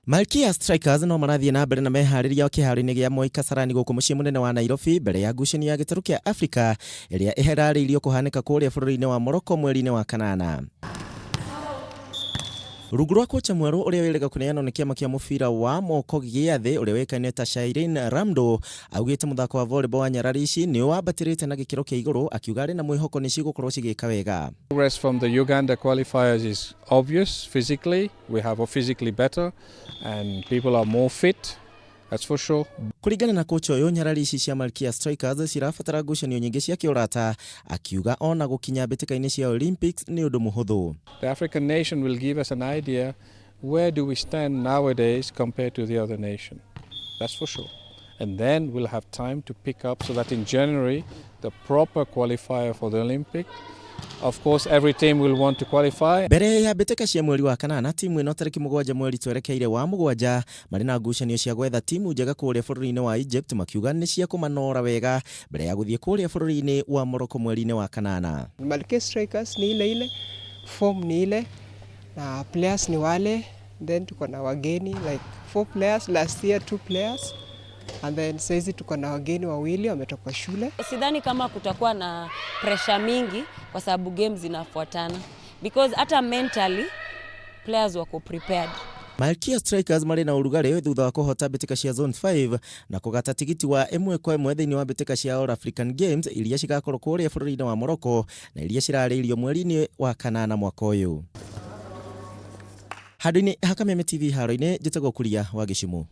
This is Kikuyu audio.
Malkia Strikers no marathiĩ na mbere na meharĩria kĩharo-inĩ gĩa Moi Kasarani gũkũ mũciĩ mũnene wa Nairobi mbere ya ngucanio ya gĩtarũ kĩa Afrika ĩrĩa ĩharĩirio kũhanĩka kũrĩa bũrũri-inĩ wa Morocco mweri-inĩ wa kanana. Rungu rwa kocha mwerũ ũrĩa wĩrĩga kũneanwo nĩ kĩama kĩa mũbira wa moko gĩa thĩ ũrĩa ũĩkaine ta Shairin Ramdo augĩte mũthako wa volleyball wa nyarari ici nĩ wambatĩrĩte na gĩkĩro kĩa igũrũ, akiuga arĩ na mwĩhoko nĩ cigũkorwo cigĩka wega. Progress from the Uganda qualifiers is obvious physically. We have a physically better and people are more fit. That's for sure. Kũringana na kocha ũyũ, nyarari ici cia Malkia Strikers cirabatara ngucanio nyingĩ cia kĩũrata, akiuga ona gũkinya mbĩtĩka-inĩ cia Olympics nĩ ũndũ mũhũthũ. The African nation will give us an idea where do we stand nowadays compared to the other nation. That's for sure. And then we'll have time to pick up so that in January, the proper qualifier for the Olympic. Of course, every team will want to qualify. Mbere ya mbĩtĩka cia mweri wa kanana, timu ĩno tarĩki 7 mweri twerekeire wa 7 marĩ na ngucanio cia gwetha timu njega kũrĩa bũrũri-inĩ wa Egypt, makiuga nĩ cia kũmanora wega mbere ya gũthiĩ kũrĩa bũrũri-inĩ wa Morocco mweri-inĩ wa kanana. Malkia Strikers ni ile ile, form ni ile na players ni wale, then tuko na wageni like four players, last year two players, and then saizi tuko na wageni wawili wametoka shule. Sidhani kama kutakuwa na pressure mingi kwa sababu games zinafuatana, because hata mentally players wako prepared. Malkia Strikers marĩ na ũrugarĩ thutha wa kũhota mbĩtĩka cia Zone 5 na kũgata tigiti wa 1-1 thĩinĩ wa mbĩtĩka cia All African Games iria cigakorwo kũrĩa bũrũri-inĩ wa Morocco na iria cirarĩirio mweri-inĩ wa kanana mwaka ũyũ. Handũ-inĩ ha Kameme TV haro-inĩ, njĩtagwo Kuria wa Gĩcumu.